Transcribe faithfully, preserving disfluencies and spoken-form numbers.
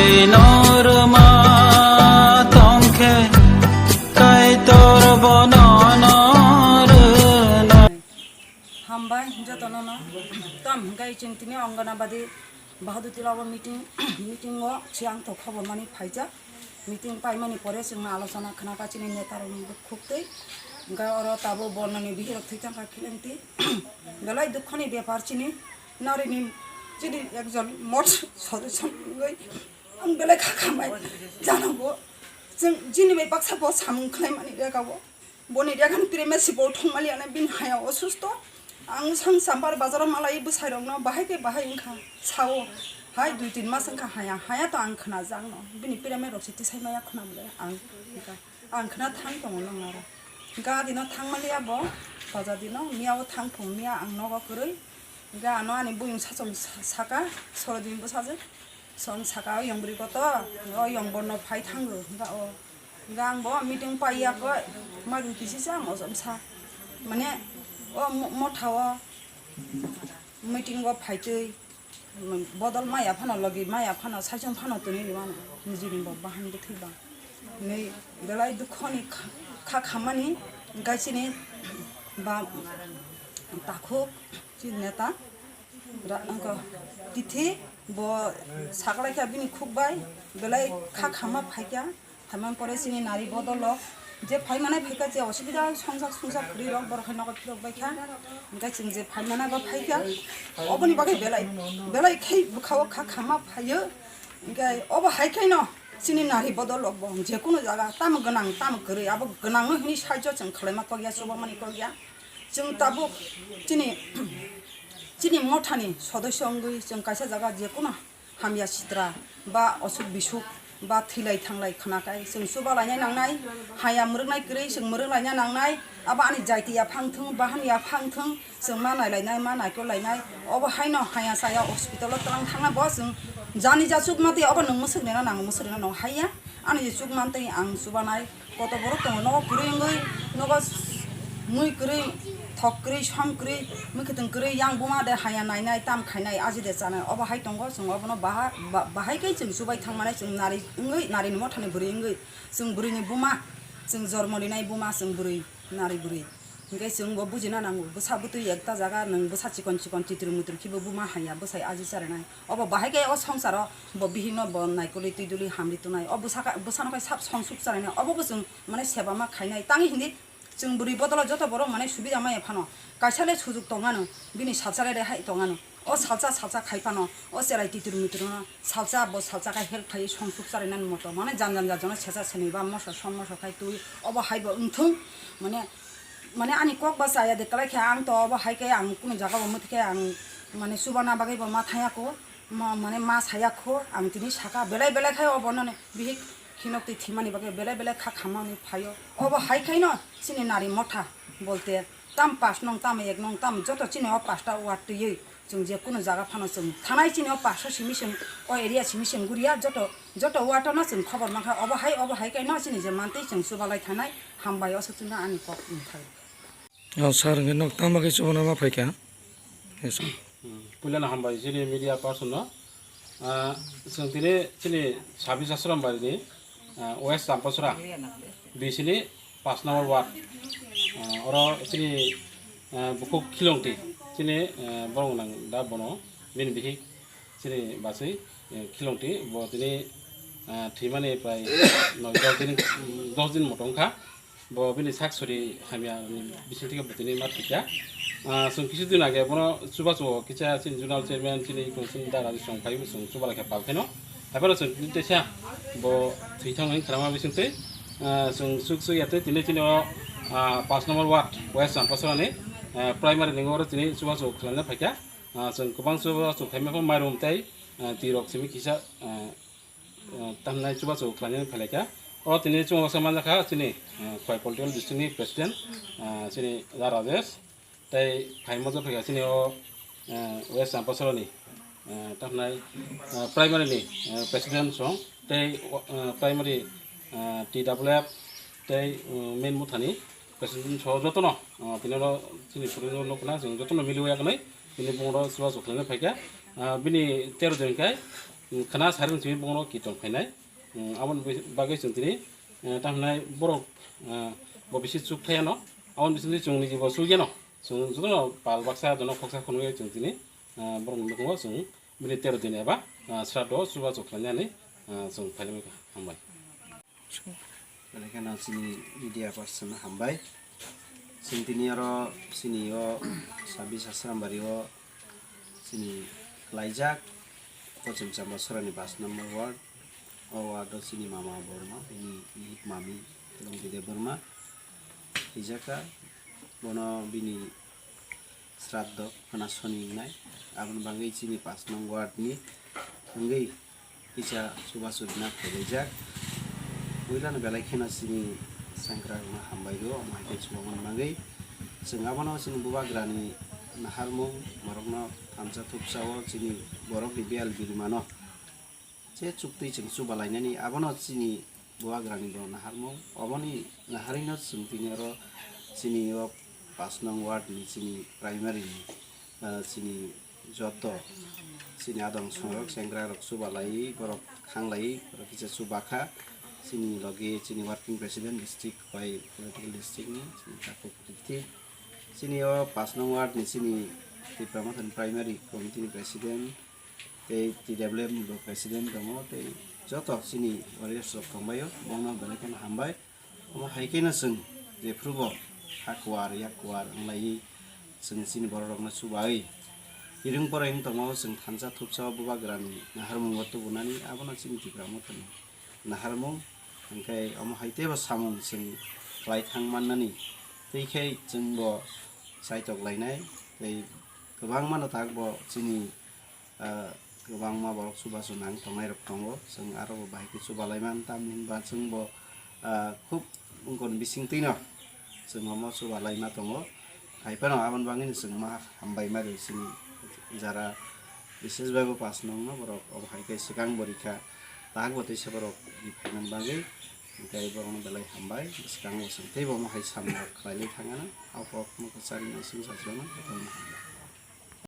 Norma tongkhe Kaitor bono norma. Hambai jotono no. Tam hingkai chwng tini Anganabadi Bahadur Tila o meeting, meeting o siang to khobor mani phaijak. Meeting paimani pore chwngno alochona khna ka chini neta rok ni bukhuk twi. Hingkai oro tabo bornani bihirok thwi thangkha khilengti. Belai dukhoni bepar chini narini chini ekjon mot sodosyo wngwi ang belai kha khamai jana bo. Chwng chini bai baksa bo samung khlaimani rega o. Boni rega ni pire mesi bo thwngmali ane bini haya osusto. Ang sang sampar bazar o malai bwsai rokno bahai khe bahai wngkha sao. Hai dui tin mas wngkha haya, haya to ang khna jakno. Bini pire me rok se tisai maya khna bwle ang wngkha. Ang khna thang tongo nang aro. Ga dino thangmali abo, bazar dino, miya o thang thung miya ang nogo kwrwi. Ga ano ani buyung sachom sa-, saka, soro din bwsajwk. Som saka o yong bwrwi kotor, o yong borno phai thango, ga o. Ga ang bo meeting pai ya koi, ma rung kisi sa mo som sa. Mane o mo-, motha o meeting o phai twi, bodol maya phano logi maya phano saichung phano tini ni mano. Nijini bo bahan bwthwi ba. Ni belai dukhoni kha, kha khamani gaisini ba takhuk chini neta. Ra-, wngkha tithi bo saklaikha bini khuk bai belai kha khama phaikha. Phaimani pore chini nari bodol rok je phaimanai phaikha je osubida songsak sungsak kwrwi rok borok hai nogo phirok baikha. Hingkhe chwng je phaimanai bo phaikha oboni bagwi belai belai khai bwkha o kha khama phaio. Hingkhe obo hai khaino chini nari bodol rok bo jekunu jaga tamo gwnang tamo kwrwi abo gwnangno hwnwi saijo chwng khwlaima kok ya chubamani kok ya. Chwng tabuk chini, chini mothani sodosyo wngwi chwng kaisa jaga jekunu hamya sitra ba osuk bisuk ba thwilai thanglai khna kai chwng chuba lainai nangnai, haya mwrwknai kwrwi chwng mwrwk laina nangnai, abo ani jaiti yaphang thung, bahan yaphang thung, chwng ma nailainai, ma naikol lainai, obo haino haya chaya hospital o twlang thangna bo chwng jani ja chukma twi obo nwng mwswk rwna nango, mwswk rwna nango haiya ani je chukma twi ang chubanai. Koto borok tongo nogo kwrwi wngwi, nogo mui kwrwi, thok kwrwi, som kwrwi, mwkhwtwng kwrwi, yang buma de haya nainai, tam khainai, aji de chanai, obo hai tongo, chwng obono baha-, ba-, bahai khe chwng chubai thangmani, chwng nari wngwi, narini mothani bwrwi wngwi, chwng bwrwini buma, chwng jormo rinai buma, chwng bwrwi, nari bwrwi. Hingkhe chwng bo bujina nango, bwsa bwtwi ekta jaga nwng bwsa chikon chikon chitru mutru khibo buma haya, bwsai aji charinai. Obo bahai khe o songsaro bo bihikno bo naikolwi twi duli hamri tongnai. O bwsaka-, bwsano khai sab songsuk charinai. Obo bo chwng mane seba ma khainai. Tangwi hindi chwng bwrwi bodolo joto borok mane subida maya phano. Kaisa le sujuk tongano, bini salsa le rehai tongano. O salsa, salsa khai phano, o cherai titir mitir no salsa, bo salsa khai help khai songsuk charinani moto. Mane jan jan jan jano sesa senwi ba moso som moso khai twi. Obo hai bo wngthung. Mane, mane ani kok ba chaya de kwlai khe ang to obo hai khe ang kunu jaga bo mwthikhe ang mane chubana bagwi bo ma thangya ko. Ma, mane ma saya kho, ang tini saka belai belai khai obo noni bihik khinok twi thimani bagwi belai belai kha khamani phaio. Obo hai khaino chini nari motha bolte tam pas nong, tam ek nong, tam joto chini o pasta ward twiwi chwng je kunu jaga phano chwng thanai chini o pasta simi chwng o area simi chwng guria joto, joto ward no chwng khobor mankha. Obo hai, obo hai khaino chini je mantwi chwng chubalai thanai hambai o swk chwngno ani kok wngthai. O sir hwnkhe nok tamo khe chubana ma phaikha? Yes, sir. Hmm. Puilano hambai chini media person no. Ah, chwng tini chini sabis Asram barini, ah, West Champasra, bisini pas number ward. Ah, oro chini, ah, bukhuk Khilongti, chini, ah, borok nang da bono, bini bihik chini baswi, eh, Khilongti, bo tini, ah, thwimani prai noi dos din, dos din moto wngkha. Bo bini sak sori hamya ni bising thike bo tini ma thwikha. Ah, chwng kisu din age bono chubachu o kisa chini zonal chairman chini council da raji song phaibo chwng chuba laikha pal kheno. Haphano chwng tini teisa bo thwi thang wng khlama bising twi, ah, chwng suk suk ya twi tini chini o, ah, pas number ward West Champasra ni, ah, primary ni oro tini chubachu khlaina phaikha. Ah, chwng kwbang chubachu khaima pho mairum tei, ah, twi rok simi kisa, ah, ah, tamnai chubachu khlainani phailaikha. O tini chwng wngsa manjakha chini, ah, Khowai Political District ni President, ah, chini Da Rajesh. Tei phaima jotokha chini o, ah, West Champasra ni, ah, tamnai, ah, primary ni, ah, President song tei, ah, primary, ah, T W F tei, ah, main mothani President so jotono, ah, tini oro chini photo nukna chwng jotono miliwi yagnai tini bungro chubachu khlaina phaikha. Ah, bini tero jon khai Khna saring simi bongno ki tong phainai. Aboni bagwi chwng tini, eh, tamhinai borok, eh, bo bisi chuk phaiano. Aboni bisingtwi chwng niji bo chuk yano. Chwng jotono pal baksa jono khoksa khunwi chwng tini, eh, borok ni nukhungo chwng bini tero din eba, eh, sraddho chubachu khlainani, eh, chwng phailai mankha. Hambai. Belai kheno chini media person no hambai. Chwng tini oro chini o sabis Asrambari o chini khlaijak Kochim Chamba Sorani paanch number ward. O ward o chini mama Borma, bini bihik mami Longdi Debbarma. Twijaka bono bini sraddho khna soni wngnai. Aboni bagwi chini paanch nong ward ni wngwi kisa chubachu rina phailaijak. Puilano belai kheno chini sengkrakrokno hambai rwo, omo hai khe chubamani bagwi. Chwng abono chini bubagrani naharmung, borokno thansa thupsa o chini borokni biyal birimano je chuktwi chwng chubalainani, abono chini bubagrani bo naharmung. Oboni naharino chwng tini oro chini o paanch nong ward ni chini primary ni, ah, chini joto chini adong songrok, sengkrakrok chubalaiwi borok khanglaiwi borok kisa chubakha. Chini logi chini working president district bai political district ni chini Takhuk Prithi. Chini o paanch nong ward ni chini Tipra Mothani primary committee ni president tei T W M ni bo president tongo, tei joto chini warriors rok tongbaio, bono belai kheno hambai. Omo hai kheno chwng jephrubo ha kuar yak kuar wnglaiwi chwng chini borok rokno chubai. Kiring porai wng tongo chwng thansa thupsa o bubagrani naharmungo tubunani, abono chini Tipra Mothani naharmung, hwnkhe omo hai teibo samung chwng khlai thang mannani, tei khe chwngbo saitok lainai, tei kwbangmano takbo chini, ah, kwbangma borok chubachu nang tongnairok tongo, chwng aro bo bahai khe chubalaiman, tamni hwnba chwngbo, ah, khub wngkon bisingtwino chwng omo chubalaima tongo. Hai phano aboni bagwino chwng ma hambai ma rw chini jara, bises bai bo paanch nong no borok obo hai khe swkang bo rikha, tahok bo teisa borok ri phaimani bagwi, hwnkhe borokno belai hambai. Swkang bo chwng teibo omo hai samung rok khlailai thangano, o kokno kwchari no chwng sachwrwngno jotono hambai.